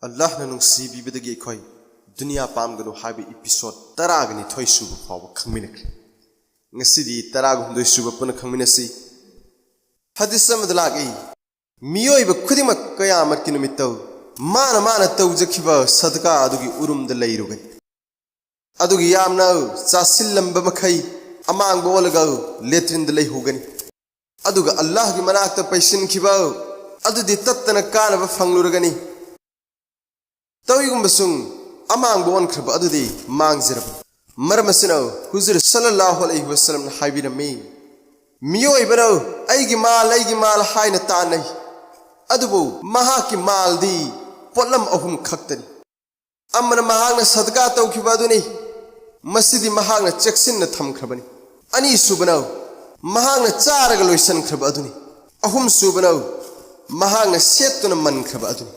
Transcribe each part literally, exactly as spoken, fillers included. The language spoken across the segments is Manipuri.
ꯑꯜꯂꯥꯍꯅ ꯅꯨꯡꯁꯤꯕꯤꯕꯗꯒꯤ ꯑꯩꯈꯣꯏ ꯗꯨꯅꯤꯌꯥ ꯄꯥꯝꯒꯅꯨ ꯍꯥꯏꯕ ꯏꯄꯤꯁꯣꯗ ꯇꯔꯥꯒ ꯅꯤꯊꯣꯏ ꯁꯨꯕ ꯐꯥꯎꯕ ꯈꯪꯃꯤꯟꯅꯈ꯭ꯔꯦ꯫ ꯉꯁꯤꯗꯤ ꯇꯔꯥꯒ ꯍꯨꯝꯗꯣꯏ ꯁꯨꯕ ꯄꯨꯟꯅ ꯈꯪꯃꯤꯟꯅꯁꯤ꯫ ꯍꯗꯤꯁ ꯑꯃꯗ ꯂꯥꯛꯏ, ꯃꯤꯑꯣꯏꯕ ꯈꯨꯗꯤꯡꯃꯛ ꯀꯌꯥꯃꯠꯀꯤ ꯅꯨꯃꯤꯠꯇ ꯃꯥꯅ ꯃꯥꯅ ꯇꯧꯖꯈꯤꯕ ꯁꯗꯀꯥ ꯑꯗꯨꯒꯤ ꯎꯔꯨꯝꯗ ꯂꯩꯔꯨꯒꯅꯤ꯫ ꯑꯗꯨꯒꯤ ꯌꯥꯝꯅ ꯆꯥꯁꯤꯜꯂꯝꯕ ꯃꯈꯩ ꯑꯃꯥꯡꯕ ꯑꯣꯜꯂꯒ ꯂꯦꯇ꯭ꯔꯤꯟꯗ ꯂꯩꯍꯧꯒꯅꯤ꯫ ꯑꯗꯨꯒ ꯑꯜꯂꯥꯍꯒꯤ ꯃꯅꯥꯛꯇ ꯄꯩꯁꯤꯟꯈꯤꯕ ꯑꯗꯨꯗꯤ ꯇꯠꯇꯅ ꯀꯥꯅꯕ ꯐꯪꯂꯨꯔꯒꯅꯤ꯫ ꯇꯧꯏꯒꯨꯝꯕꯁꯨꯡ ꯑꯃꯥꯡꯕ ꯑꯣꯟꯈ꯭ꯔꯕ ꯑꯗꯨꯗꯤ ꯃꯥꯡꯖꯔꯕꯅꯤ꯫ ꯃꯔꯝ ꯑꯁꯤꯅ ꯍꯨꯖꯨꯔ ꯁꯜꯂꯜꯂꯥꯍꯨ ꯑꯂꯩꯍꯤ ꯋꯁꯜꯂꯝꯅ ꯍꯥꯏꯕꯤꯔꯝꯃꯤ, ꯃꯤꯑꯣꯏꯕꯅ "ꯑꯩꯒꯤ ꯃꯥꯜ, ꯑꯩꯒꯤ ꯃꯥꯜ" ꯍꯥꯏꯅ ꯇꯥꯟꯅꯩ, ꯑꯗꯨꯕꯨ ꯃꯍꯥꯛꯀꯤ ꯃꯥꯜꯗꯤ ꯄꯣꯠꯂꯝ ꯑꯍꯨꯝ ꯈꯛꯇꯅꯤ꯫ ꯑꯃꯅ ꯃꯍꯥꯛꯅ ꯁꯗꯀꯥ ꯇꯧꯈꯤꯕ ꯑꯗꯨꯅꯤ, ꯃꯁꯤꯗꯤ ꯃꯍꯥꯛꯅ ꯆꯦꯛꯁꯤꯟꯅ ꯊꯝꯈ꯭ꯔꯕꯅꯤ꯫ ꯑꯅꯤꯁꯨꯕꯅ ꯃꯍꯥꯛꯅ ꯆꯥꯔꯒ ꯂꯣꯏꯁꯤꯟꯈ꯭ꯔꯕ ꯑꯗꯨꯅꯤ꯫ ꯑꯍꯨꯝꯁꯨꯕꯅ ꯃꯍꯥꯛꯅ ꯁꯦꯠꯇꯨꯅ ꯃꯟꯈ꯭ꯔꯕ ꯑꯗꯨꯅꯤ꯫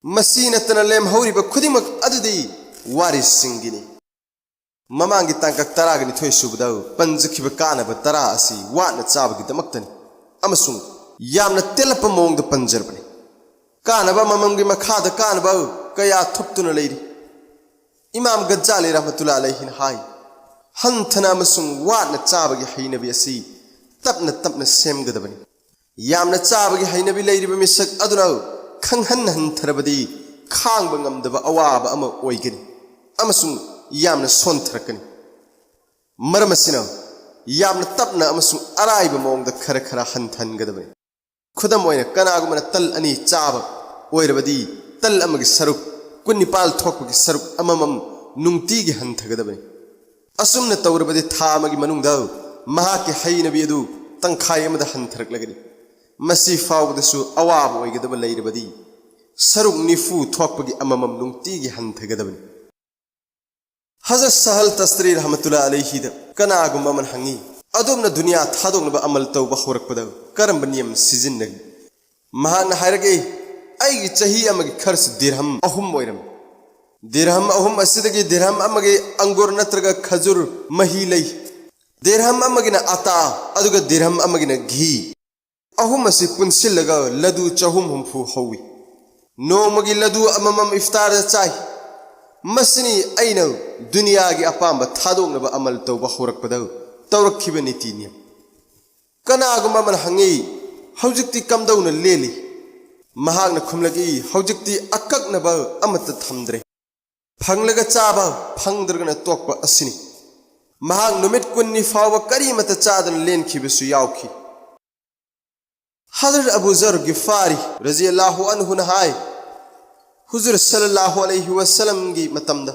ꯃꯁꯤ ꯅꯠꯇꯅ ꯂꯦꯝꯍꯧꯔꯤꯕ ꯈꯨꯗꯤꯡꯃꯛ ꯑꯗꯨꯗꯤ ꯋꯥꯔꯤꯁꯁꯤꯡꯒꯤꯅꯤ꯫ ꯃꯃꯥꯡꯒꯤ ꯇꯥꯡꯀꯛ ꯇꯔꯥꯒ ꯅꯤꯊꯣꯏ ꯁꯨꯕꯗ ꯄꯟꯖꯈꯤꯕ ꯀꯥꯅꯕ ꯇꯔꯥ ꯑꯁꯤ ꯋꯥꯠꯅ ꯆꯥꯕꯒꯤꯗꯃꯛꯇꯅꯤ ꯑꯃꯁꯨꯡ ꯌꯥꯝꯅ ꯇꯦꯜꯂꯞꯄ ꯃꯑꯣꯡꯗ ꯄꯟꯖꯔꯕꯅꯤ꯫ ꯀꯥꯅꯕ ꯑꯃꯃꯝꯒꯤ ꯃꯈꯥꯗ ꯀꯥꯅꯕ ꯀꯌꯥ ꯊꯨꯞꯇꯨꯅ ꯂꯩꯔꯤ꯫ ꯏꯃꯥꯝ ꯒꯖꯥꯂꯤ ꯔꯍꯃꯇꯨꯜꯂꯥ ꯑꯂꯩꯍꯤꯅ ꯍꯥꯏ, ꯍꯟꯊꯅ ꯑꯃꯁꯨꯡ ꯋꯥꯠꯅ ꯆꯥꯕꯒꯤ ꯍꯩꯅꯕꯤ ꯑꯁꯤ ꯇꯞꯅ ꯇꯞꯅ ꯁꯦꯝꯒꯗꯕꯅꯤ꯫ ꯌꯥꯝꯅ ꯆꯥꯕꯒꯤ ꯍꯩꯅꯕꯤ ꯂꯩꯔꯤꯕ ꯃꯤꯁꯛ ꯑꯗꯨꯅ ꯈꯪꯍꯟ ꯍꯟꯊꯔꯕꯗꯤ ꯈꯥꯡꯕ ꯉꯝꯗꯕ ꯑꯋꯥꯕ ꯑꯃ ꯑꯣꯏꯒꯅꯤ ꯑꯃꯁꯨꯡ ꯌꯥꯝꯅ ꯁꯣꯟꯊꯔꯛꯀꯅꯤ꯫ ꯃꯔꯝ ꯑꯁꯤꯅ ꯌꯥꯝꯅ ꯇꯞꯅ ꯑꯃꯁꯨꯡ ꯑꯔꯥꯏꯕ ꯃꯑꯣꯡꯗ ꯈꯔ ꯈꯔ ꯍꯟꯊꯍꯟꯒꯗꯕꯅꯤ꯫ ꯈꯨꯗꯝ ꯑꯣꯏꯅ, ꯀꯅꯥꯒꯨꯝꯕꯅ ꯇꯜ ꯑꯅꯤ ꯆꯥꯕ ꯑꯣꯏꯔꯕꯗꯤ, ꯇꯜ ꯑꯃꯒꯤ ꯁꯔꯨꯛ ꯀꯨꯟꯅꯤꯄꯥꯜ ꯊꯣꯛꯄꯒꯤ ꯁꯔꯨꯛ ꯑꯃꯃꯝ ꯅꯨꯡꯇꯤꯒꯤ ꯍꯟꯊꯒꯗꯕꯅꯤ꯫ ꯑꯁꯨꯝꯅ ꯇꯧꯔꯕꯗꯤ ꯊꯥ ꯑꯃꯒꯤ ꯃꯅꯨꯡꯗ ꯃꯍꯥꯛꯀꯤ ꯍꯩꯅꯕꯤ ꯑꯗꯨ ꯇꯪꯈꯥꯏ ꯑꯃꯗ ꯍꯟꯊꯔꯛꯂꯒꯅꯤ꯫ ꯃꯁꯤ ꯐꯥꯎꯕꯗꯁꯨ ꯑꯋꯥꯕ ꯑꯣꯏꯒꯗꯕ ꯂꯩꯔꯕꯗꯤ, ꯁꯔꯨꯛ ꯅꯤꯐꯨ ꯊꯣꯛꯄꯒꯤ ꯑꯃꯃꯝ ꯅꯨꯡꯇꯤꯒꯤ ꯍꯟꯊꯒꯗꯕꯅꯤ꯫ ꯍꯖꯔꯠ ꯁꯍꯜ ꯇꯁꯇꯔꯤ ꯔꯍꯃꯇꯨꯜꯂꯥ ꯑꯂꯩꯍꯤꯗ ꯀꯅꯥꯒꯨꯝꯕ ꯑꯃꯅ ꯍꯪꯉꯤ, "ꯑꯗꯣꯝꯅ ꯗꯨꯅꯤꯌꯥ ꯊꯥꯗꯣꯛꯅꯕ ꯑꯃꯜ ꯇꯧꯕ ꯍꯧꯔꯛꯄꯗ ꯀꯔꯝꯕ ꯅꯤꯌꯝ ꯁꯤꯖꯤꯟꯅꯒꯅꯤ?" ꯃꯍꯥꯛꯅ ꯍꯥꯏꯔꯛꯏ, "ꯑꯩꯒꯤ ꯆꯍꯤ ꯑꯃꯒꯤ ꯈꯔꯆ ꯗꯤꯔꯍꯝ ꯑꯍꯨꯝ ꯑꯣꯏꯔꯝꯃꯤ꯫ ꯗꯤꯔꯍꯝ ꯑꯍꯨꯝ ꯑꯁꯤꯗꯒꯤ ꯗꯤꯔꯍꯝ ꯑꯃꯒꯤ ꯑꯪꯒꯨꯔ ꯅꯠꯇ꯭ꯔꯒ ꯈꯖꯨꯔ ꯃꯍꯤ ꯂꯩ꯫ ꯗꯤꯔꯍꯝ ꯑꯃꯒꯤꯅ ꯑꯇꯥ, ꯑꯗꯨꯒ ꯗꯤꯔꯍꯝ ꯑꯃꯒꯤꯅ ꯘꯤ꯫ ꯑꯍꯨꯝ ꯑꯁꯤ ꯄꯨꯟꯁꯤꯜꯂꯒ ꯂꯗꯨ ꯆꯍꯨꯝ ꯍꯨꯝꯐꯨ ꯍꯧꯏ꯫ ꯅꯣꯡꯃꯒꯤ ꯂꯗꯨ ꯑꯃꯃꯝ ꯏꯐꯇꯥꯔꯗ ꯆꯥꯏ꯫ ꯃꯁꯤꯅꯤ ꯑꯩꯅ ꯗꯨꯅꯤꯌꯥꯒꯤ ꯑꯄꯥꯝꯕ ꯊꯥꯗꯣꯛꯅꯕ ꯑꯃꯜ ꯇꯧꯕ ꯍꯧꯔꯛꯄꯗ ꯇꯧꯔꯛꯈꯤꯕ ꯅꯤꯇꯤ ꯅꯤꯌꯝ꯫ ꯀꯅꯥꯒꯨꯝꯕ ꯑꯃꯅ ꯍꯪꯉꯤ, "ꯍꯧꯖꯤꯛꯇꯤ ꯀꯝꯗꯧꯅ ꯂꯦꯜꯂꯤ?" ꯃꯍꯥꯛꯅ ꯈꯨꯝꯂꯛꯏ, "ꯍꯧꯖꯤꯛꯇꯤ ꯑꯀꯛꯅꯕ ꯑꯃꯠꯇ ꯊꯝꯗ꯭ꯔꯦ꯫ ꯐꯪꯂꯒ ꯆꯥꯕ, ꯐꯪꯗ꯭ꯔꯒꯅ ꯇꯣꯛꯄ ꯑꯁꯤꯅꯤ꯫" ꯃꯍꯥꯛ ꯅꯨꯃꯤꯠ ꯀꯨꯟꯅꯤ ꯐꯥꯎꯕ ꯀꯔꯤꯃꯠꯇ ꯆꯥꯗꯅ ꯂꯦꯟꯈꯤꯕꯁꯨ ꯌꯥꯎꯈꯤ꯫ ꯍꯖꯔꯠ ꯑꯕꯨ ꯖꯔ ꯒꯤꯐꯥꯔꯤ ꯔꯖꯤꯌꯜꯂꯥꯍꯨ ꯑꯟꯍꯨꯅ ꯍꯥꯏ, ꯍꯨꯖꯨꯔ ꯁꯜꯂꯜꯂꯥꯍꯨ ꯑꯂꯩꯍꯤ ꯋꯁꯜꯂꯝꯒꯤ ꯃꯇꯝꯗ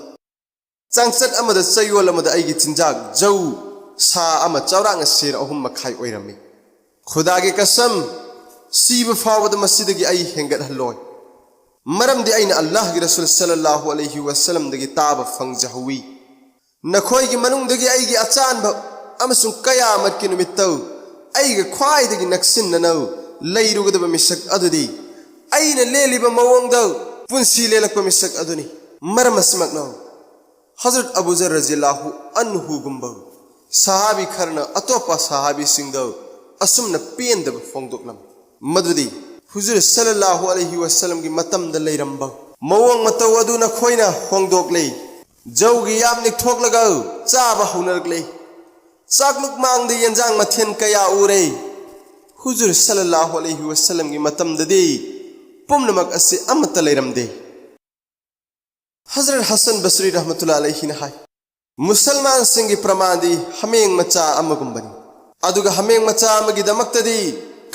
ꯆꯥꯡꯆꯠ ꯑꯃꯗ ꯆꯌꯣꯜ ꯑꯃꯗ ꯑꯩꯒꯤ ꯆꯤꯟꯖꯥꯛ ꯖꯧ ꯁꯥ ꯑꯃ ꯆꯥꯎꯔꯥꯛꯅ ꯁꯦꯔ ꯑꯍꯨꯝ ꯃꯈꯥꯏ ꯑꯣꯏꯔꯝꯃꯤ꯫ ꯈꯨꯗꯥꯒꯤ ꯀꯁꯝ, ꯁꯤꯕ ꯐꯥꯎꯕꯗ ꯃꯁꯤꯗꯒꯤ ꯑꯩ ꯍꯦꯟꯒꯠꯍꯜꯂꯣꯏ꯫ ꯃꯔꯝꯗꯤ ꯑꯩꯅ ꯑꯜꯂꯥꯍꯒꯤ ꯔꯁꯨꯜ ꯁꯜꯂꯜꯂꯥꯍꯨ ꯑꯂꯩꯍꯤ ꯋꯁꯜꯂꯝꯗꯒꯤ ꯇꯥꯕ ꯐꯪꯖꯍꯧꯋꯤ, "ꯅꯈꯣꯏꯒꯤ ꯃꯅꯨꯡꯗꯒꯤ ꯑꯩꯒꯤ ꯑꯆꯥꯟꯕ ꯑꯃꯁꯨꯡ ꯀꯌꯥꯃꯠꯀꯤ ꯅꯨꯃꯤꯠꯇ ꯑꯩꯒ ꯈ꯭ꯋꯥꯏꯗꯒꯤ ꯅꯛꯁꯤꯟꯅꯅ ꯂꯩꯔꯨꯒꯗꯕ ꯃꯤꯁꯛ ꯑꯗꯨꯗꯤ ꯑꯩꯅ ꯂꯦꯜꯂꯤꯕ ꯃꯑꯣꯡꯗ ꯄꯨꯟꯁꯤ ꯂꯦꯜꯂꯛꯄ ꯃꯤꯁꯛ ꯑꯗꯨꯅꯤ꯫" ꯃꯔꯝ ꯑꯁꯤꯃꯛꯅ ꯍꯖꯔꯠ ꯑꯕꯨ ꯖꯔ ꯔꯖꯤꯌꯜꯂꯥꯍꯨ ꯑꯟꯍꯨꯒꯨꯝꯕ ꯁꯍꯥꯕꯤ ꯈꯔꯅ ꯑꯇꯣꯞꯄ ꯁꯍꯥꯕꯤꯁꯤꯡꯗ ꯑꯁꯨꯝꯅ ꯄꯦꯟꯗꯕ ꯐꯣꯡꯗꯣꯛꯂꯝꯃꯤ, ꯃꯗꯨꯗꯤ ꯍꯨꯖꯨꯔ ꯁꯜꯂꯜꯂꯥꯍꯨ ꯑꯂꯩꯍꯤ ꯋꯁꯜꯂꯝꯒꯤ ꯃꯇꯝꯗ ꯂꯩꯔꯝꯕ ꯃꯑꯣꯡ ꯃꯇꯧ ꯑꯗꯨ ꯅꯈꯣꯏꯅ ꯍꯣꯡꯗꯣꯛꯂꯦ꯫ ꯖꯧꯒꯤ ꯌꯥꯝ ꯅꯤꯛꯊꯣꯛꯂꯒ ꯆꯥꯕ ꯍꯧꯅꯔꯛꯂꯦ꯫ ꯆꯥꯛꯂꯨꯛ ꯃꯥꯡꯗ ꯌꯦꯟꯖꯥꯡ ꯃꯊꯦꯜ ꯀꯌꯥ ꯎꯔꯦ꯫ ꯍꯨꯖꯨꯔ ꯁꯜꯂꯜꯂꯥꯍꯨ ꯑꯂꯩꯍꯤ ꯋꯁꯜꯂꯝꯒꯤ ꯃꯇꯝꯗꯗꯤ ꯄꯨꯝꯅꯃꯛ ꯑꯁꯤ ꯑꯃꯠꯇ ꯂꯩꯔꯝꯗꯦ꯫ ꯍꯖꯔꯠ ꯍꯁꯟ ꯕꯁꯔꯤ ꯔꯍꯃꯇꯨꯜꯂꯥ ꯑꯂꯩꯍꯤꯅ ꯍꯥꯏ, "ꯃꯨꯁꯜꯃꯥꯟꯁꯤꯡꯒꯤ ꯄ꯭ꯔꯃꯥꯟꯗꯤ ꯍꯥꯃꯦꯡ ꯃꯆꯥ ꯑꯃꯒꯨꯝꯕꯅꯤ꯫ ꯑꯗꯨꯒ ꯍꯥꯃꯦꯡ ꯃꯆꯥ ꯑꯃꯒꯤꯗꯃꯛꯇꯗꯤ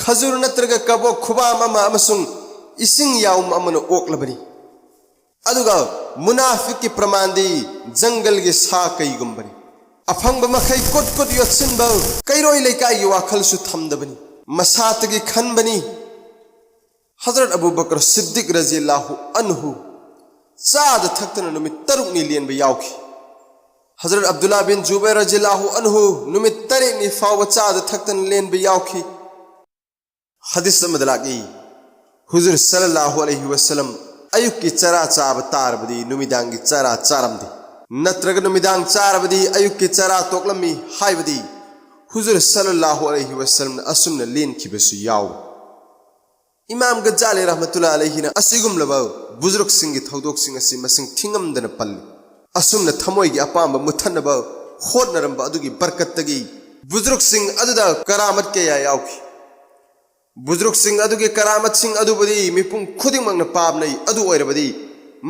ꯈꯖꯨꯔ ꯅꯠꯇ꯭ꯔꯒ ꯀꯕꯣꯛ ꯈꯨꯕꯥꯝ ꯑꯃ ꯑꯃꯁꯨꯡ ꯏꯁꯤꯡ ꯌꯥꯎꯝ ꯑꯃꯅ ꯑꯣꯛꯂꯕꯅꯤ꯫ ꯑꯗꯨꯒ ꯃꯨꯅꯥꯐꯤꯛꯀꯤ ꯄ꯭ꯔꯃꯥꯟꯗꯤ ꯖꯪꯒꯜꯒꯤ ꯁꯥ ꯀꯩꯒꯨꯝꯕꯅꯤ꯫ ꯑꯐꯪꯕ ꯃꯈꯩ ꯀꯨꯠ ꯀꯨꯠ ꯌꯣꯠꯁꯤꯟꯕ, ꯀꯩꯔꯣꯏ ꯂꯩꯀꯥꯏꯒꯤ ꯋꯥꯈꯜꯁꯨ ꯊꯝꯗꯕꯅꯤ, ꯃꯁꯥꯇꯒꯤ ꯈꯟꯕꯅꯤ꯫" ꯍꯖꯔꯠ ꯑꯕꯨ ꯕꯀꯔ ꯁꯤꯗꯤꯛ ꯔꯖꯤꯌꯜꯂꯥꯍꯨ ꯑꯟꯍꯨ ꯆꯥꯗ ꯊꯛꯇꯅ ꯅꯨꯃꯤꯠ ꯇꯔꯨꯛꯅꯤ ꯂꯦꯟꯕ ꯌꯥꯎꯈꯤ꯫ ꯍꯖꯔꯠ ꯑꯕꯗꯨꯜꯂꯥ ꯕꯤꯟ ꯖꯨꯕꯩꯔ ꯔꯖꯤꯌꯜꯂꯥꯍꯨ ꯑꯟꯍꯨ ꯅꯨꯃꯤꯠ ꯇꯔꯦꯠꯅꯤ ꯐꯥꯎꯕ ꯆꯥꯗ ꯊꯛꯇꯅ ꯂꯦꯟꯕ ꯌꯥꯎꯈꯤ꯫ ꯍꯗꯤꯁ ꯑꯃꯗ ꯂꯥꯛꯏ, ꯍꯨꯖꯨꯔ ꯁꯜꯂꯜꯂꯥꯍꯨ ꯑꯂꯩꯍꯤ ꯋꯁꯜꯂꯝ ꯑꯌꯨꯛꯀꯤ ꯆꯔꯥ ꯆꯥꯕ ꯇꯥꯔꯕꯗꯤ ꯅꯨꯃꯤꯗꯥꯡꯒꯤ ꯆꯔꯥ ꯆꯥꯔꯝꯗꯦ, ꯅꯠꯇ꯭ꯔꯒ ꯅꯨꯃꯤꯗꯥꯡ ꯆꯥꯔꯕꯗꯤ ꯑꯌꯨꯛꯀꯤ ꯆꯔꯥ ꯇꯣꯛꯂꯝꯃꯤ ꯍꯥꯏꯕꯗꯤ ꯍꯨꯖꯨꯔ ꯁꯜꯂꯜꯂꯥꯍꯨ ꯑꯂꯩꯍꯤ ꯋꯁꯜꯂꯝꯅ ꯑꯁꯨꯝꯅ ꯂꯦꯟꯈꯤꯕꯁꯨ ꯌꯥꯎꯏ꯫ ꯏꯃꯥꯝ ꯒꯖꯥꯂꯤ ꯔꯍꯃꯇꯨꯜꯂꯥ ꯑꯂꯩꯍꯤꯅ ꯑꯁꯤꯒꯨꯝꯂꯕ ꯕꯨꯖꯨꯔꯨꯛꯁꯤꯡꯒꯤ ꯊꯧꯗꯣꯛꯁꯤꯡ ꯑꯁꯤ ꯃꯁꯤꯡ ꯊꯤꯉꯝꯗꯅ ꯄꯜꯂꯤ꯫ ꯑꯁꯨꯝꯅ ꯊꯃꯣꯏꯒꯤ ꯑꯄꯥꯝꯕ ꯃꯨꯠꯊꯠꯅꯕ ꯍꯣꯠꯅꯔꯝꯕ ꯑꯗꯨꯒꯤ ꯕꯔꯀꯠꯇꯒꯤ ꯕꯨꯖꯨꯔꯨꯛꯁꯤꯡ ꯑꯗꯨꯗ ꯀꯔꯥꯃꯠ ꯀꯌꯥ ꯌꯥꯎꯈꯤ꯫ ꯕꯨꯖꯨꯔꯨꯛꯁꯤꯡ ꯑꯗꯨꯒꯤ ꯀꯔꯥꯃꯠꯁꯤꯡ ꯑꯗꯨꯕꯨꯗꯤ ꯃꯤꯄꯨꯝ ꯈꯨꯗꯤꯡꯃꯛꯅ ꯄꯥꯝꯅꯩ꯫ ꯑꯗꯨ ꯑꯣꯏꯔꯕꯗꯤ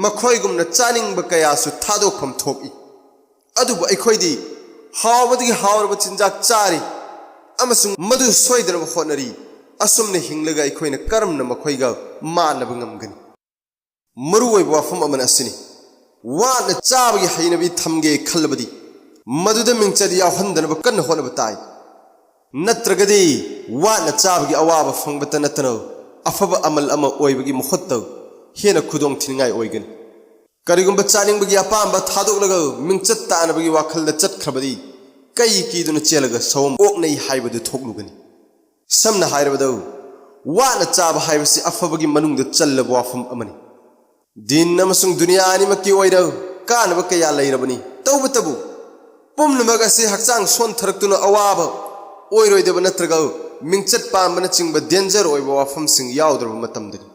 ꯃꯈꯣꯏꯒꯨꯝꯅ ꯆꯥꯅꯤꯡꯕ ꯀꯌꯥꯁꯨ ꯊꯥꯗꯣꯛꯐꯝ ꯊꯣꯛꯏ꯫ ꯑꯗꯨꯕꯨ ꯑꯩꯈꯣꯏꯗꯤ ꯍꯥꯎꯕꯗꯒꯤ ꯍꯥꯎꯔꯕ ꯆꯤꯟꯖꯥꯛ ꯆꯥꯔꯤ ꯑꯃꯁꯨꯡ ꯃꯗꯨ ꯁꯣꯏꯗꯅꯕ ꯍꯣꯠꯅꯔꯤ꯫ ꯑꯁꯨꯝꯅ ꯍꯤꯡꯂꯒ ꯑꯩꯈꯣꯏꯅ ꯀꯔꯝꯅ ꯃꯈꯣꯏꯒ ꯃꯥꯟꯅꯕ ꯉꯝꯒꯅꯤ? ꯃꯔꯨꯑꯣꯏꯕ ꯋꯥꯐꯝ ꯑꯃꯅ ꯑꯁꯤꯅꯤ, ꯋꯥꯅ ꯆꯥꯕꯒꯤ ꯍꯩꯅꯕꯤ ꯊꯝꯒꯦ ꯈꯜꯂꯕꯗꯤ ꯃꯗꯨꯗ ꯃꯤꯡꯆꯠ ꯌꯥꯎꯍꯟꯗꯅꯕ ꯀꯟꯅ ꯍꯣꯠꯅꯕ ꯇꯥꯏ꯫ ꯅꯠꯇ꯭ꯔꯒꯗꯤ ꯋꯥꯅ ꯆꯥꯕꯒꯤ ꯑꯋꯥꯕ ꯐꯪꯕꯇ ꯅꯠꯇꯅ ꯑꯐꯕ ꯑꯃꯜ ꯑꯃ ꯑꯣꯏꯕꯒꯤ ꯃꯍꯨꯠꯇ ꯍꯦꯟꯅ ꯈꯨꯗꯣꯡ ꯊꯤꯅꯤꯡꯉꯥꯏ ꯑꯣꯏꯒꯅꯤ꯫ ꯀꯔꯤꯒꯨꯝꯕ ꯆꯥꯅꯤꯡꯕꯒꯤ ꯑꯄꯥꯝꯕ ꯊꯥꯗꯣꯛꯂꯒ ꯃꯤꯡꯆꯠ ꯇꯥꯅꯕꯒꯤ ꯋꯥꯈꯜꯗ ꯆꯠꯈ꯭ꯔꯕꯗꯤ ꯀꯩ ꯀꯤꯗꯨꯅ ꯆꯦꯜꯂꯒ ꯁꯑꯣꯝ ꯑꯣꯛꯅꯩ ꯍꯥꯏꯕꯗꯨ ꯊꯣꯛꯂꯨꯒꯅꯤ꯫ ꯁꯝꯅ ꯍꯥꯏꯔꯕꯗ, ꯋꯥꯅ ꯆꯥꯕ ꯍꯥꯏꯕꯁꯤ ꯑꯐꯕꯒꯤ ꯃꯅꯨꯡꯗ ꯆꯜꯂꯕ ꯋꯥꯐꯝ ꯑꯃꯅꯤ꯫ ꯗꯤꯟ ꯑꯃꯁꯨꯡ ꯗꯨꯅꯤꯌꯥ ꯑꯅꯤꯃꯛꯀꯤ ꯑꯣꯏꯅ ꯀꯥꯟꯅꯕ ꯀꯌꯥ ꯂꯩꯔꯕꯅꯤ꯫ ꯇꯧꯕꯇꯕꯨ ꯄꯨꯝꯅꯃꯛ ꯑꯁꯤ ꯍꯛꯆꯥꯡ ꯁꯣꯟꯊꯔꯛꯇꯨꯅ ꯑꯋꯥꯕ ꯑꯣꯏꯔꯣꯏꯗꯕ ꯅꯠꯇ꯭ꯔꯒ ꯃꯤꯡꯆꯠ ꯄꯥꯝꯕꯅꯆꯤꯡꯕ danger ꯑꯣꯏꯕ ꯋꯥꯐꯝꯁꯤꯡ ꯌꯥꯎꯗ꯭ꯔꯕ ꯃꯇꯝꯗꯅꯤ꯫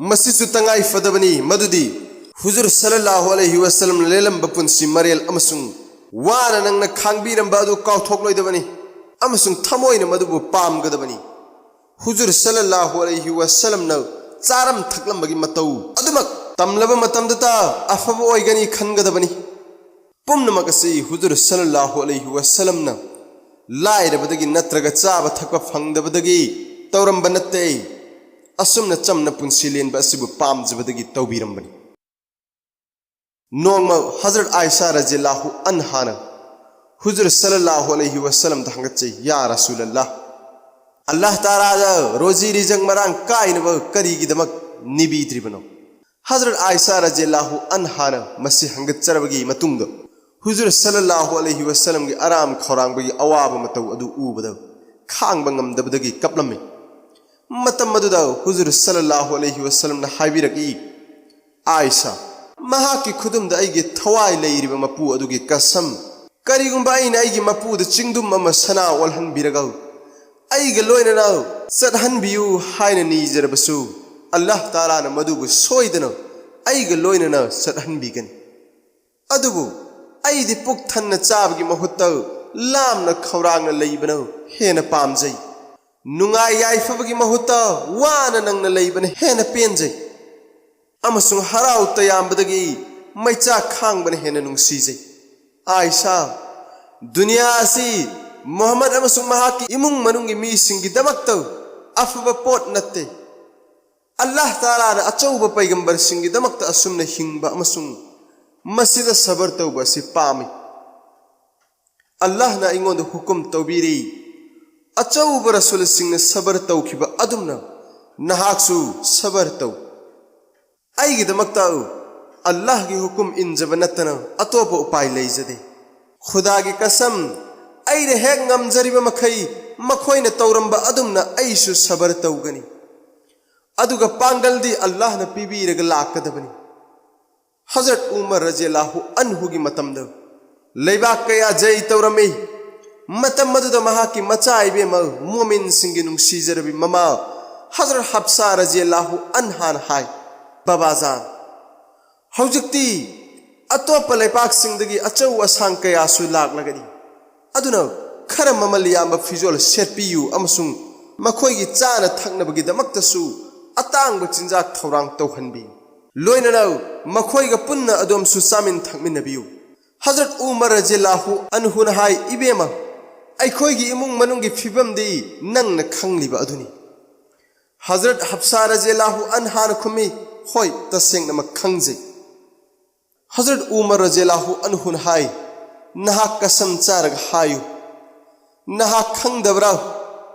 ꯃꯁꯤꯁꯨ ꯇꯉꯥꯏ ꯐꯗꯕꯅꯤ, ꯃꯗꯨꯗꯤ ꯍꯨꯖꯨꯔ ꯁꯜꯂꯜꯂꯥꯍꯨ ꯑꯂꯩꯍꯤ ꯋꯁꯜꯂꯝꯅ ꯂꯦꯜꯂꯝꯕ ꯄꯨꯟꯁꯤ ꯃꯔꯦꯜ ꯑꯃꯁꯨꯡ ꯋꯥꯅ ꯅꯪꯅ ꯈꯥꯡꯕꯤꯔꯝꯕ ꯑꯗꯨ ꯀꯥꯎꯊꯣꯛꯂꯣꯏꯗꯕꯅꯤ ꯑꯃꯁꯨꯡ ꯊꯃꯣꯏꯅ ꯃꯗꯨꯕꯨ ꯄꯥꯝꯒꯗꯕꯅꯤ꯫ ꯍꯨꯖꯨꯔ ꯁꯜꯂꯜꯂꯥꯍꯨ ꯑꯂꯩꯍꯤ ꯋꯁꯜꯂꯝꯅ ꯆꯥꯔꯝ ꯊꯛꯂꯝꯕꯒꯤ ꯃꯇꯧ ꯑꯗꯨꯃꯛ ꯇꯝꯂꯕ ꯃꯇꯝꯗꯇ ꯑꯐꯕ ꯑꯣꯏꯒꯅꯤ ꯈꯟꯒꯗꯕꯅꯤ꯫ ꯄꯨꯝꯅꯃꯛ ꯑꯁꯤ ꯍꯨꯖꯨꯔ ꯁꯜꯂꯜꯂꯥꯍꯨ ꯑꯂꯩꯍꯤ ꯋꯁꯜꯂꯝꯅ ꯂꯥꯏꯔꯕꯗꯒꯤ ꯅꯠꯇ꯭ꯔꯒ ꯆꯥꯕ ꯊꯛꯄ ꯐꯪꯗꯕꯗꯒꯤ ꯇꯧꯔꯝꯕ ꯅꯠꯇꯦ꯫ ꯑꯁꯨꯝꯅ ꯆꯝꯅ ꯄꯨꯟꯁꯤ ꯂꯦꯟꯕ ꯑꯁꯤꯕꯨ ꯄꯥꯝꯖꯕꯗꯒꯤ ꯇꯧꯕꯤꯔꯝꯕꯅꯤ꯫ ꯅꯣꯡꯃ ꯍꯖꯔꯠ ꯑꯥꯏꯁꯥ ꯔꯖꯤꯌꯜꯂꯥꯍꯨ ꯑꯟꯍꯥꯅ ꯍꯨꯖꯨꯔ ꯁꯜꯂꯜꯂꯥꯍꯨ ꯑꯂꯩꯍꯤ ꯋꯁꯜꯂꯝꯗ ꯍꯪꯒꯠꯆꯩ, "ꯌꯥ ꯔꯁꯨꯂꯜꯂꯥꯍ, ꯑꯜꯂꯥꯍ ꯇꯥꯂꯥꯗ ꯔꯣꯖꯤ ꯔꯤꯖꯛ ꯃꯔꯥꯡ ꯀꯥꯏꯅꯕ ꯀꯔꯤꯒꯤꯗꯃꯛ ꯅꯤꯕꯤꯗ꯭ꯔꯤꯕꯅꯣ?" ꯍꯖꯔꯠ ꯑꯥꯏꯁꯥ ꯔꯖꯤꯌꯜꯂꯥꯍꯨ ꯑꯟꯍꯥꯅ ꯃꯁꯤ ꯍꯪꯒꯠꯆꯔꯕꯒꯤ ꯃꯇꯨꯡꯗ ꯍꯨꯖꯨꯔ ꯁꯜꯂꯜꯂꯥꯍꯨ ꯑꯂꯩꯍꯤ ꯋꯁꯜꯂꯝꯒꯤ ꯑꯔꯥꯝ ꯈꯧꯔꯥꯡꯕꯒꯤ ꯑꯋꯥꯕ ꯃꯇꯧ ꯑꯗꯨ ꯎꯕꯗ ꯈꯥꯡꯕ ꯉꯝꯗꯕꯗꯒꯤ ꯀꯞꯂꯝꯃꯤ꯫ ꯃꯇꯝ ꯑꯗꯨꯗ ꯍꯨꯖꯨꯔ ꯁꯜꯂꯜꯂꯥꯍꯨ ꯑꯂꯩꯍꯤ ꯋꯁꯜꯂꯝꯅ ꯍꯥꯏꯕꯤꯔꯛꯏ, "ꯑꯥꯏꯁꯥ, ꯃꯍꯥꯛꯀꯤ ꯈꯨꯗꯨꯝꯗ ꯑꯩꯒꯤ ꯊꯋꯥꯏ ꯂꯩꯔꯤꯕ ꯃꯄꯨ ꯑꯗꯨꯒꯤ ꯀꯁꯝ, ꯀꯔꯤꯒꯨꯝꯕ ꯑꯩꯅ ꯑꯩꯒꯤ ꯃꯄꯨꯗ ꯆꯤꯡꯗꯨꯝ ꯑꯃ ꯁꯅꯥ ꯑꯣꯜꯍꯟꯕꯤꯔꯒ ꯑꯩꯒ ꯂꯣꯏꯅꯅ ꯆꯠꯍꯟꯕꯤꯌꯨ ꯍꯥꯏꯅ ꯅꯤꯖꯔꯕꯁꯨ, ꯑꯜꯂꯥꯍ ꯇꯥꯂꯥꯅ ꯃꯗꯨꯕꯨ ꯁꯣꯏꯗꯅ ꯑꯩꯒ ꯂꯣꯏꯅꯅ ꯆꯠꯍꯟꯕꯤꯒꯅꯤ꯫ ꯑꯗꯨꯕꯨ ꯑꯩꯗꯤ ꯄꯨꯛ ꯊꯟꯅ ꯆꯥꯕꯒꯤ ꯃꯍꯨꯠꯇ ꯂꯥꯝꯅ ꯈꯧꯔꯥꯡꯅ ꯂꯩꯕꯅ ꯍꯦꯟꯅ ꯄꯥꯝꯖꯩ꯫ ꯅꯨꯡꯉꯥꯏ ꯌꯥꯏꯐꯕꯒꯤ ꯃꯍꯨꯠꯇ ꯋꯥꯅ ꯅꯪꯅ ꯂꯩꯕꯅ ꯍꯦꯟꯅ ꯄꯦꯟꯖꯩ꯫ ꯑꯃꯁꯨꯡ ꯍꯔꯥꯎ ꯇꯌꯥꯝꯕꯗꯒꯤ ꯃꯩꯆꯥꯛ ꯈꯥꯡꯕꯅ ꯍꯦꯟꯅ ꯅꯨꯡꯁꯤꯖꯩ꯫ ꯑꯥꯏꯁꯥ, ꯗꯨꯅꯤꯌꯥ ꯑꯁꯤ ꯃꯨꯍꯝꯃꯗ ꯑꯃꯁꯨꯡ ꯃꯍꯥꯛꯀꯤ ꯏꯃꯨꯡ ꯃꯅꯨꯡꯒꯤ ꯃꯤꯁꯤꯡꯒꯤꯗꯃꯛꯇ ꯑꯐꯕ ꯄꯣꯠ ꯅꯠꯇꯦ꯫ ꯑꯜꯂꯥꯍ ꯇꯥꯂꯥꯅ ꯑꯆꯧꯕ ꯄꯩꯒꯝꯕꯔꯁꯤꯡꯒꯤꯗꯃꯛꯇ ꯑꯁꯨꯝꯅ ꯍꯤꯡꯕ ꯑꯃꯁꯨꯡ ꯃꯁꯤꯗ ꯁꯕꯔ ꯇꯧꯕ ꯑꯁꯤ ꯄꯥꯝꯃꯤ꯫ ꯑꯜꯂꯥꯍꯅ ꯑꯩꯉꯣꯟꯗ ꯍꯨꯀꯨꯝ ꯇꯧꯕꯤꯔꯤ, ꯑꯆꯧꯕ ꯔꯁꯨꯜꯁꯤꯡꯅ ꯁꯕꯔ ꯇꯧꯈꯤꯕ ꯑꯗꯨꯝꯅ ꯅꯍꯥꯛꯁꯨ ꯁꯕꯔ ꯇꯧ꯫ ꯑꯩꯒꯤꯗꯃꯛꯇ ꯑꯜꯂꯥꯍꯒꯤ ꯍꯨꯀꯨꯝ ꯏꯟꯖꯕ ꯅꯠꯇꯅ ꯑꯇꯣꯞꯄ ꯎꯄꯥꯏ ꯂꯩꯖꯗꯦ꯫ ꯈꯨꯗꯥꯒꯤ ꯀꯁꯝ, ꯑꯩꯅ ꯍꯦꯛ ꯉꯝꯖꯔꯤꯕ ꯃꯈꯩ ꯃꯈꯣꯏꯅ ꯇꯧꯔꯝꯕ ꯑꯗꯨꯝꯅ ꯑꯩꯁꯨ ꯁꯕꯔ ꯇꯧꯒꯅꯤ꯫ ꯑꯗꯨꯒ ꯄꯥꯡꯒꯜꯗꯤ ꯑꯜꯂꯥꯍꯅ ꯄꯤꯕꯤꯔꯒ ꯂꯥꯛꯀꯗꯕꯅꯤ꯫ ꯍꯖꯔꯠ ꯎꯃꯔ ꯔꯖꯤꯌꯜꯂꯥꯍꯨ ꯑꯟꯍꯨꯒꯤ ꯃꯇꯝꯗ ꯂꯩꯕꯥꯛ ꯀꯌꯥ ꯖꯩ ꯇꯧꯔꯝꯃꯤ꯫ ꯃꯇꯝ ꯑꯗꯨꯗ ꯃꯍꯥꯛꯀꯤ ꯃꯆꯥ ꯏꯕꯦꯝꯃ ꯃꯨꯃꯤꯟꯁꯤꯡꯒꯤ ꯅꯨꯡꯁꯤꯖꯔꯕꯤ ꯃꯃꯥ ꯍꯖꯔꯠ ꯍꯞꯁꯥ ꯔꯖꯤꯌꯜꯂꯥꯍꯨ ꯑꯟꯍꯥꯅ ꯍꯥꯏ, "ꯕꯕꯥꯖꯥꯟ, ꯍꯧꯖꯤꯛꯇꯤ ꯑꯇꯣꯞꯄ ꯂꯩꯄꯥꯛꯁꯤꯡꯗꯒꯤ ꯑꯆꯧ ꯑꯁꯥꯡ ꯀꯌꯥꯁꯨ ꯂꯥꯛꯂꯒꯅꯤ꯫ ꯑꯗꯨꯅ ꯈꯔ ꯃꯃꯜ ꯌꯥꯝꯕ ꯐꯤꯖꯣꯜ ꯁꯦꯠꯄꯤꯌꯨ ꯑꯃꯁꯨꯡ ꯃꯈꯣꯏꯒꯤ ꯆꯥꯅ ꯊꯛꯅꯕꯒꯤꯗꯃꯛꯇꯁꯨ ꯑꯇꯥꯡꯕ ꯆꯤꯟꯖꯥꯛ ꯊꯧꯔꯥꯡ ꯇꯧꯍꯟꯕꯤꯌꯨ꯫ ꯂꯣꯏꯅꯅ ꯃꯈꯣꯏꯒ ꯄꯨꯟꯅ ꯑꯗꯣꯝꯁꯨ ꯆꯥꯃꯤꯟ ꯊꯛꯃꯤꯟꯅꯕꯤꯌꯨ꯫" ꯍꯖꯔꯠ ꯎꯃꯔ ꯔꯖꯤꯌꯜꯂꯥꯍꯨ ꯑꯟꯍꯨꯅ ꯍꯥꯏ, "ꯏꯕꯦꯝꯃ, ꯑꯩꯈꯣꯏꯒꯤ ꯏꯃꯨꯡ ꯃꯅꯨꯡꯒꯤ ꯐꯤꯕꯝꯗꯤ ꯅꯪꯅ ꯈꯪꯂꯤꯕ ꯑꯗꯨꯅꯤ꯫" ꯍꯖꯔꯠ ꯍꯞꯁꯥ ꯔꯖꯤꯌꯜꯂꯥꯍꯨ ꯑꯟꯍꯥꯅ ꯈꯨꯝꯃꯤ, "ꯍꯣꯏ, ꯇꯁꯦꯡꯅꯃꯛ ꯈꯪꯖꯩ꯫" ꯍꯖꯔꯠ ꯎꯃꯔ ꯔꯖꯤꯌꯜꯂꯥꯍꯨ ꯑꯟꯍꯨꯅ ꯍꯥꯏ, "ꯅꯍꯥꯛ ꯀꯁꯝ ꯆꯥꯔꯒ ꯍꯥꯏꯌꯨ, ꯅꯍꯥꯛ ꯈꯪꯗꯕ꯭ꯔꯥ?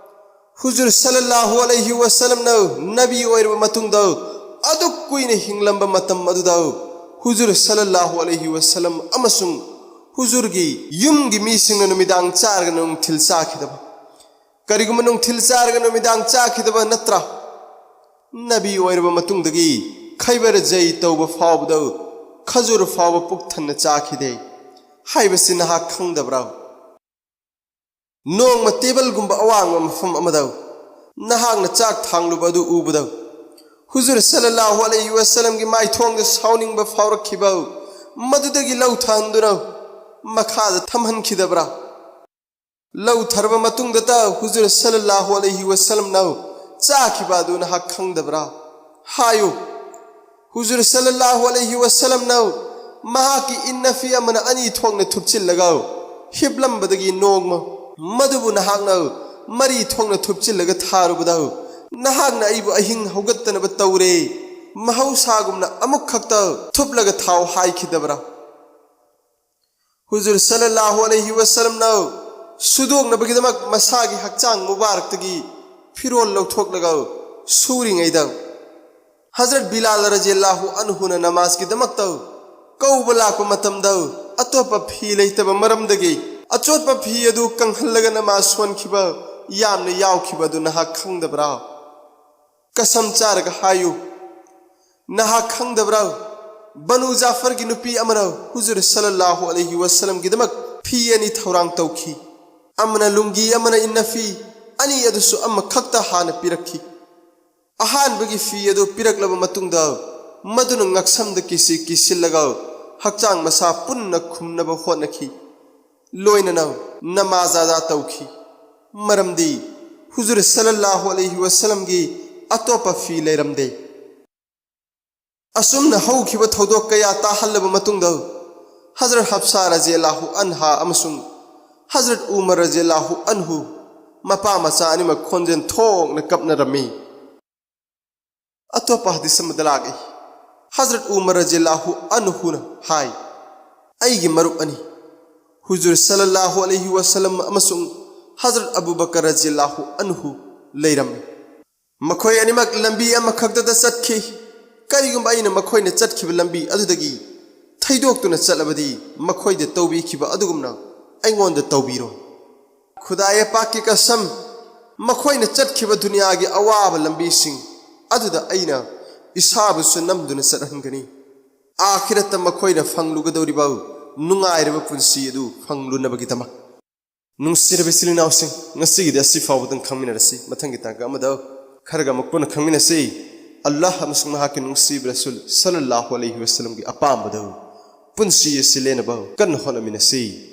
ꯍꯨꯖꯨꯔ ꯁꯜꯂꯜꯂꯥꯍꯨ ꯑꯂꯩꯍꯤ ꯋꯁꯜꯂꯝꯅ ꯅꯕꯤ ꯑꯣꯏꯔꯕ ꯃꯇꯨꯡꯗ ꯑꯗꯨꯛ ꯀꯨꯏꯅ ꯍꯤꯡꯂꯝꯕ ꯃꯇꯝ ꯑꯗꯨꯗ ꯍꯨꯖꯨꯔ ꯁꯜꯂꯜꯂꯥꯍꯨ ꯑꯂꯩꯍꯤ ꯋꯁꯜꯂꯝ ꯑꯃꯁꯨꯡ ꯍꯨꯖꯨꯔꯒꯤ ꯌꯨꯝꯒꯤ ꯃꯤꯁꯤꯡꯅ ꯅꯨꯃꯤꯗꯥꯡ ꯆꯥꯔꯒ ꯅꯨꯡꯊꯤꯜ ꯆꯥꯈꯤꯗꯕ, ꯀꯔꯤꯒꯨꯝꯕ ꯅꯨꯡꯊꯤꯜ ꯆꯥꯔꯒ ꯅꯨꯃꯤꯗꯥꯡ ꯆꯥꯈꯤꯗꯕ ꯅꯠꯇ꯭ꯔꯥ? ꯅꯕꯤ ꯑꯣꯏꯔꯕ ꯃꯇꯨꯡꯗꯒꯤ ꯈꯩꯕꯔ ꯖꯩ ꯇꯧꯕ ꯐꯥꯎꯕꯗ ꯈꯖꯨꯔ ꯐꯥꯎꯕ ꯄꯨꯛ ꯊꯟꯅ ꯆꯥꯈꯤꯗꯦ ꯍꯥꯏꯕꯁꯤ ꯅꯍꯥꯛ ꯈꯪꯗꯕ꯭ꯔꯥ?" ꯅꯣꯡꯃ ꯇꯦꯕꯜꯒꯨꯝꯕ ꯑꯋꯥꯡꯕ ꯃꯐꯝ ꯑꯃꯗ ꯅꯍꯥꯛꯅ ꯆꯥꯛ ꯊꯥꯡꯂꯨꯕ ꯑꯗꯨ ꯎꯕꯗ ꯍꯨꯖꯨꯔ ꯁꯜꯂꯜꯂꯥꯍꯨ ꯑꯂꯩꯍꯤ ꯋꯥꯁꯜꯂꯝꯒꯤ ꯃꯥꯏꯊꯣꯡꯗ ꯁꯥꯎꯅꯤꯡꯕ ꯐꯥꯎꯔꯛꯈꯤꯕ, ꯃꯗꯨꯗꯒꯤ ꯂꯧꯊꯍꯟꯗꯨꯅ ꯃꯈꯥꯗ ꯊꯝꯍꯟꯈꯤꯗꯕ꯭ꯔꯥ? ꯂꯧꯊꯔꯕ ꯃꯇꯨꯡꯗꯇ ꯍꯨꯖꯨꯔ ꯁꯜꯂꯜꯂꯥꯍꯨ ꯑꯂꯩꯍꯤ ꯋꯥꯁꯜꯂꯝꯅ ꯆꯥꯈꯤꯕ ꯑꯗꯨ ꯅꯍꯥꯛ ꯈꯪꯗꯕ꯭ꯔꯥ? ꯍꯥꯏꯌꯨ, ꯍꯨꯖꯨꯔ ꯁꯜꯂꯜꯂꯥꯍꯨ ꯑꯂꯩꯍꯤ ꯋꯥꯁꯜꯂꯝꯅ ꯃꯍꯥꯛꯀꯤ ꯏꯟꯅꯐꯤ ꯑꯃꯅ ꯑꯅꯤ ꯊꯣꯛꯅ ꯊꯨꯞꯆꯤꯜꯂꯒ ꯍꯤꯞꯂꯝꯕꯗꯒꯤ ꯅꯣꯡꯃ ꯃꯗꯨꯕꯨ ꯅꯍꯥꯛꯅ ꯃꯔꯤ ꯊꯣꯛꯅ ꯊꯨꯞꯆꯤꯜꯂꯒ ꯊꯥꯔꯨꯕꯗ ꯅꯍꯥꯛꯅ ꯑꯩꯕꯨ ꯑꯍꯤꯡ ꯍꯧꯒꯠꯇꯅꯕ ꯇꯧꯔꯦ, ꯃꯍꯧꯁꯥꯒꯨꯝꯅ ꯑꯃꯨꯛ ꯈꯛꯇ ꯊꯨꯞꯂꯒ ꯊꯥꯎ ꯍꯥꯏꯈꯤꯗꯕ꯭ꯔꯥ? ꯍꯨꯖꯨꯔ ꯁꯜꯂꯜꯂꯥꯍꯨ ꯑꯂꯩꯍꯤ ꯋꯥꯁꯜꯂꯝꯅ ꯁꯨꯗꯣꯛꯅꯕꯒꯤꯗꯃꯛ ꯃꯁꯥꯒꯤ ꯍꯛꯆꯥꯡ ꯃꯨꯕꯥꯔꯛꯇꯒꯤ ꯐꯤꯔꯣꯜ ꯂꯧꯊꯣꯛꯂꯒ ꯁꯨꯔꯤꯉꯩꯗ ꯍꯖꯔꯠ ꯕꯤꯂꯥꯜ ꯔꯖꯤꯌꯜꯂꯥꯍꯨ ꯑꯟꯍꯨꯅ ꯅꯃꯥꯖꯀꯤꯗꯃꯛꯇ ꯀꯧꯕ ꯂꯥꯛꯄ ꯃꯇꯝꯗ ꯑꯇꯣꯞꯄ ꯐꯤ ꯂꯩꯇꯕ ꯃꯔꯝꯗꯒꯤ ꯑꯆꯣꯠꯄ ꯐꯤ ꯑꯗꯨ ꯀꯪꯍꯜꯂꯒ ꯅꯃꯥꯖ ꯁꯣꯟꯈꯤꯕ ꯌꯥꯝꯅ ꯌꯥꯎꯈꯤꯕ ꯑꯗꯨ ꯅꯍꯥꯛ ꯈꯪꯗꯕ꯭ꯔꯥ? ꯀꯁꯝ ꯆꯥꯔꯒ ꯍꯥꯏꯌꯨ, ꯅꯍꯥꯛ ꯈꯪꯗꯕ꯭ꯔꯥ? ꯕꯅꯨ ꯖꯥꯐꯔꯒꯤ ꯅꯨꯄꯤ ꯑꯃꯅ ꯍꯨꯖꯨꯔ ꯁꯜꯂꯜꯂꯥꯍꯨ ꯑꯂꯩꯍꯤ ꯋꯥꯁꯜꯂꯝꯒꯤꯗꯃꯛ ꯐꯤ ꯑꯅꯤ ꯊꯧꯔꯥꯡ ꯇꯧꯈꯤ꯫ ꯑꯃꯅ ꯂꯨꯡꯒꯤ, ꯑꯃꯅ ꯏꯟꯅꯐꯤ, ꯑꯅꯤ ꯑꯗꯨꯁꯨ ꯑꯃꯈꯛꯇ ꯍꯥꯟꯅ ꯄꯤꯔꯛꯈꯤ꯫ ꯑꯍꯥꯟꯕꯒꯤ ꯐꯤ ꯑꯗꯨ ꯄꯤꯔꯛꯂꯕ ꯃꯇꯨꯡꯗ ꯃꯗꯨꯅ ꯉꯛꯁꯝꯗ ꯀꯤꯁꯤ ꯀꯤꯁꯤꯜꯂꯒ ꯍꯛꯆꯥꯡ ꯃꯁꯥ ꯄꯨꯟꯅ ꯈꯨꯝꯅꯕ ꯍꯣꯠꯅꯈꯤ꯫ ꯂꯣꯏꯅꯅ ꯅꯃꯥꯖ ꯑꯗꯥ ꯇꯧꯈꯤ, ꯃꯔꯝꯗꯤ ꯍꯨꯖꯨꯔ ꯁꯜꯂꯜꯂꯥꯍꯨ ꯑꯂꯩꯍꯤ ꯋꯥꯁꯜꯂꯝꯒꯤ ꯑꯇꯣꯞꯄ ꯐꯤ ꯂꯩꯔꯝꯗꯦ꯫ ꯑꯁꯨꯝꯅ ꯍꯧꯈꯤꯕ ꯊꯧꯗꯣꯛ ꯀꯌꯥ ꯇꯥꯍꯜꯂꯕ ꯃꯇꯨꯡꯗ ꯍꯖꯔꯠ ꯍꯞꯁꯥ ꯔꯖꯤꯌꯜꯂꯥꯍꯨ ꯑꯟꯍꯥ ꯑꯃꯁꯨꯡ ꯍꯖꯔꯠ ꯎꯃꯔ ꯔꯖꯤꯌꯜꯂꯥꯍꯨ ꯑꯟꯍꯨ ꯃꯄꯥ ꯃꯆꯥ ꯑꯅꯤꯃꯛ ꯈꯣꯟꯖꯦꯜ ꯊꯣꯛꯅ ꯀꯞꯅꯔꯝꯃꯤ꯫ ꯑꯇꯣꯞꯄ ꯍꯗꯤꯁ ꯑꯃꯗ ꯂꯥꯛꯏ, ꯍꯖꯔꯠ ꯎꯃꯔ ꯔꯖꯤꯌꯜꯂꯥꯍꯨ ꯑꯟꯍꯨꯅ ꯍꯥꯏ, "ꯑꯩꯒꯤ ꯃꯔꯨꯞ ꯑꯅꯤ, ꯍꯨꯖꯨꯔ ꯁꯜꯂꯜꯂꯥꯍꯨ ꯑꯂꯩꯍꯤ ꯋꯥꯁꯜꯂꯝ ꯑꯃꯁꯨꯡ ꯍꯖꯔꯠ ꯑꯕꯨ ꯕꯀꯔ ꯔꯖꯤꯌꯜꯂꯥꯍꯨ ꯑꯟꯍꯨ ꯂꯩꯔꯝꯃꯤ꯫ ꯃꯈꯣꯏ ꯑꯅꯤꯃꯛ ꯂꯝꯕꯤ ꯑꯃꯈꯛꯇꯗ ꯆꯠꯈꯤ꯫ ꯀꯔꯤꯒꯨꯝꯕ ꯑꯩꯅ ꯃꯈꯣꯏꯅ ꯆꯠꯈꯤꯕ ꯂꯝꯕꯤ ꯑꯗꯨꯗꯒꯤ ꯊꯩꯗꯣꯛꯇꯨꯅ ꯆꯠꯂꯕꯗꯤ ꯃꯈꯣꯏꯗ ꯇꯧꯕꯤꯈꯤꯕ ꯑꯗꯨꯒꯨꯝꯅ ꯑꯩꯉꯣꯟꯗ ꯇꯧꯕꯤꯔꯣ꯫ ꯈꯨꯗꯥꯌꯦ ꯄꯥꯛꯀꯤ ꯀꯁꯝ, ꯃꯈꯣꯏꯅ ꯆꯠꯈꯤꯕ ꯗꯨꯅꯤꯌꯥꯒꯤ ꯑꯋꯥꯕ ꯂꯝꯕꯤꯁꯤꯡ ꯑꯗꯨꯗ ꯑꯩꯅ ꯏꯁꯥꯕꯨꯁꯨ ꯅꯝꯗꯨꯅ ꯆꯠꯍꯟꯒꯅꯤ, ꯑꯥꯈꯤꯔꯠꯇ ꯃꯈꯣꯏꯅ ꯐꯪꯂꯨꯒꯗꯧꯔꯤꯕ ꯅꯨꯡꯉꯥꯏꯔꯕ ꯄꯨꯟꯁꯤ ꯑꯗꯨ ꯐꯪꯂꯨꯅꯕꯒꯤꯗꯃꯛ"꯫ ꯅꯨꯡꯁꯤꯔꯕ ꯏꯆꯤꯜ ꯏꯅꯥꯎꯁꯤꯡ, ꯉꯁꯤꯒꯤꯗꯤ ꯑꯁꯤ ꯐꯥꯎꯕꯗꯪ ꯈꯪꯃꯤꯟꯅꯔꯁꯤ꯫ ꯃꯊꯪꯒꯤ ꯇꯥꯡꯀꯛ ꯑꯃꯗ ꯈꯔꯒ ꯑꯃꯨꯛ ꯄꯨꯟꯅ ꯈꯪꯃꯤꯟꯅꯁꯤ꯫ ꯑꯜꯂꯥꯍ ꯑꯃꯁꯨꯡ ꯃꯍꯥꯛꯀꯤ ꯅꯨꯡꯁꯤꯕ ꯔꯁꯨꯜ ꯁꯜꯂꯜꯂꯥꯍꯨ ꯑꯂꯩꯍꯤ ꯋꯁꯜꯂꯝꯒꯤ ꯑꯄꯥꯝꯕꯗ ꯄꯨꯟꯁꯤ ꯑꯁꯤ ꯂꯦꯟꯅꯕ ꯀꯟꯅ ꯍꯣꯠꯅꯃꯤꯟꯅꯁꯤ꯫